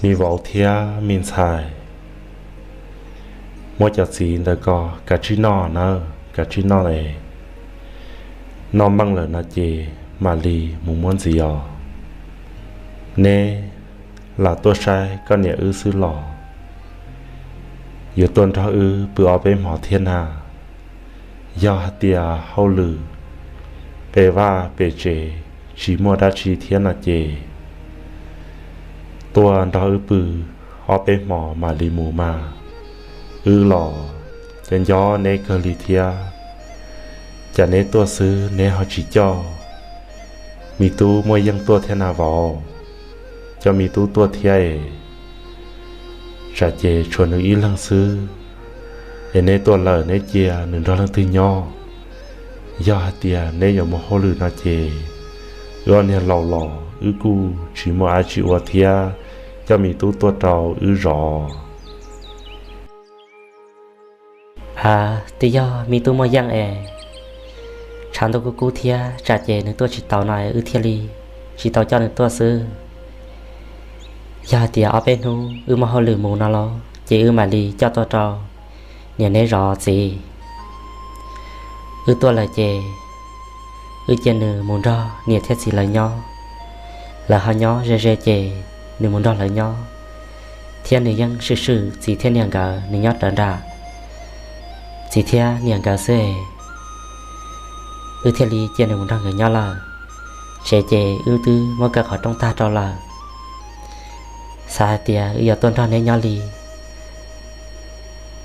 Me vauv thiab me ntxhais, muab cov txiv ntawd ko kav tsij noj nawb, kav tsij noj es noj meej lawm no ces mam li mus muab ntxiv os. Neb lam tuaj saib koj niam wb xwb los yuav tuaj nrog wb pw ob peb hmo thiab na. Yog hais tias hauj lwm pem vaj pem tsev tsis muaj dab tsi thiab no ces tuaj nrog wb pw ob peb hmo mam li mus mas. Wb los cov nco neb kawg li thiab. Cas neb tuaj xwb neb ho tsis coj me tub Muaj Yeej tuaj thiab na vauv? Coj me tub tuaj thiab es, tsam ces tshuav nws ib leeg xwb. Es neb tuaj lawm neb cia nws nrog leej twg nyob? Yog hais tias neb yuav mus hauj lwm no ces wb ob niag laus los wb kuj tsis muaj dab tsi ua thiab, coj me tub tuaj rau wb zov. Twb yog me tub Muaj Yeej es tshav ntuj kub kub thiab tsam ces nws tuaj tsis tau no es wb thiaj li tsis tau coj nws tuaj xwb. Yog hais tias ob peb hnub wb muaj hauj lwm mus no los ces wb mam li coj tuaj rau niam neb zov txiv. Wb tuaj lawm ces wb cia nws mus nrog niam thiab txiv lawv nyob. Lawv ho nyob ze ze ces nws mus nrog lawv nyob, thiab nws yeej swm swm txiv thiab niam nkawd, nws nyob rawv nram txiv thiab niam nkawd xwb. Wb thiaj li cia nws mus nrog nkawd nyob lawm. Tsev ces wb twb muab kaw qhov rooj tag rau lawm. Xav hais tias wb yuav tuaj nrog neb nyob li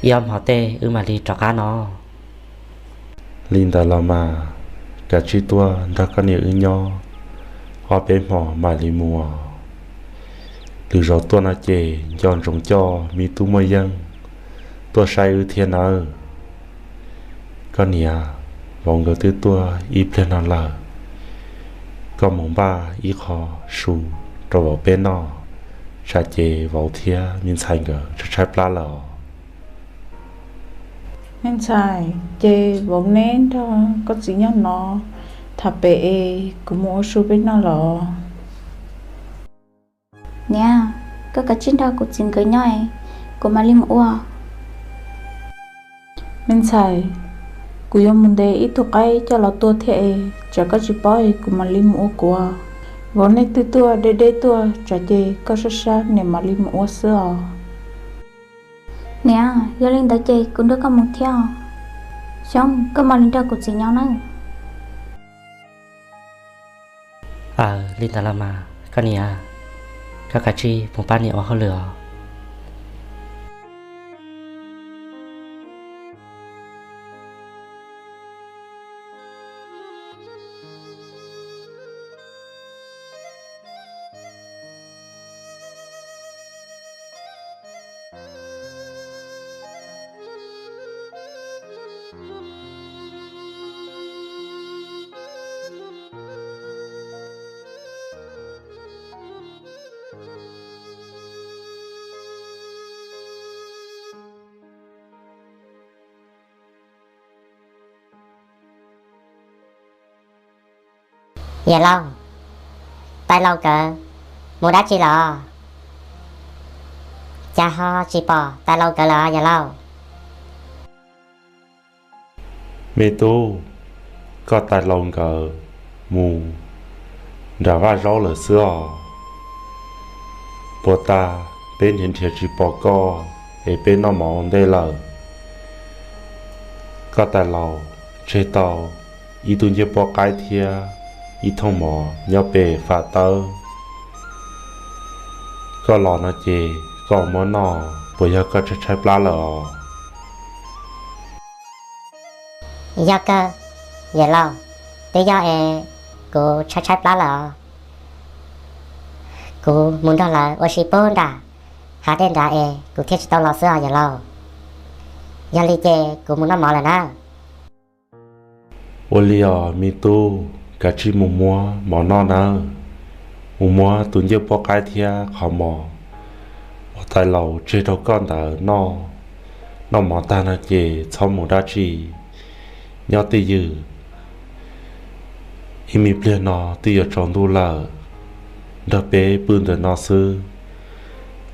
ib ob hmo tej wb mam li rov qab no. Li ntawd los mas, kav tsij tuaj nrog koj niam wb nyob ob peb hmo mam li mus. Lwm zaus tuaj no ces nco ntsoov coj me tub Muaj Yeej tuaj saib wb thiab nawb. Koj niam, vauv nkawd twb tuaj ib pliag no lawm, koj mus npaj ib qho su rau vauv peb noj, tsam ces vauv thiab me ntxhais nkawd tshaib tshaib plab lawm os. Me ntxhais, ces vauv neb nrog koj txiv nyob no, tham pem es kuv mus ua su peb noj los. Niam, koj kav tsij nrog kuv txiv nkawd nyob es kuv mam li mus ua. Me ntxhais, kuv yuav mus ntes ib tug qaib coj los tua thiab es tsam koj tsis paub es kuv mam li mus ua kuv. Vauv neb twb tuaj deb deb tuaj, tsam ces koj sab sab niam mam li mus ua xwb os. Niam, yog li ntawd ces kuv nrog koj mus thiab os. Xyoob, koj mam li nrog kuv txiv nyob nawb. Aws, li ntawd los mas koj niam, koj kav tsij mus pab niam ua hauj lwm os. Yawm laus, tais laus nkawd mus dab tsi los? Cas ho tsis pom tais laus nkawd lawm yawm laus? Me tub, koj tais laus nkawd mus nram vaj zaub lawm xwb os. Puas tas peb nrhiav nrhiav tsis pom koj es peb noj mov ua ntej lawm. Koj tais laus tseg tau ib tug ncej puab qaib thiab ib thooj mov nyob pem fam tawb. Koj los no ces koj muab noj, puas yog koj tshaib tshaib plab lawm os? Yog kawg, yawm laus, twb yog es kuv tshaib tshaib plab lawm os. Kuv mus nrog lawv ua si puag nram hav dej nrad es kuv thiaj tsis tau los xwb os yawm laus. Yog li ces kuv mus noj mov lawm nawb. Ua li os me tub, kav tsij mus muab mov noj nawb. Mus muab tus ncej puab qaib thiab qhov mov uas tais laus tseg rau koj ntawd noj. Noj mov tag no ces txhob mus dab tsi, nyob twj ywm. Ib me pliag no twb yuav tsaus ntuj lawm, nrog peb pw ntawm no xwb,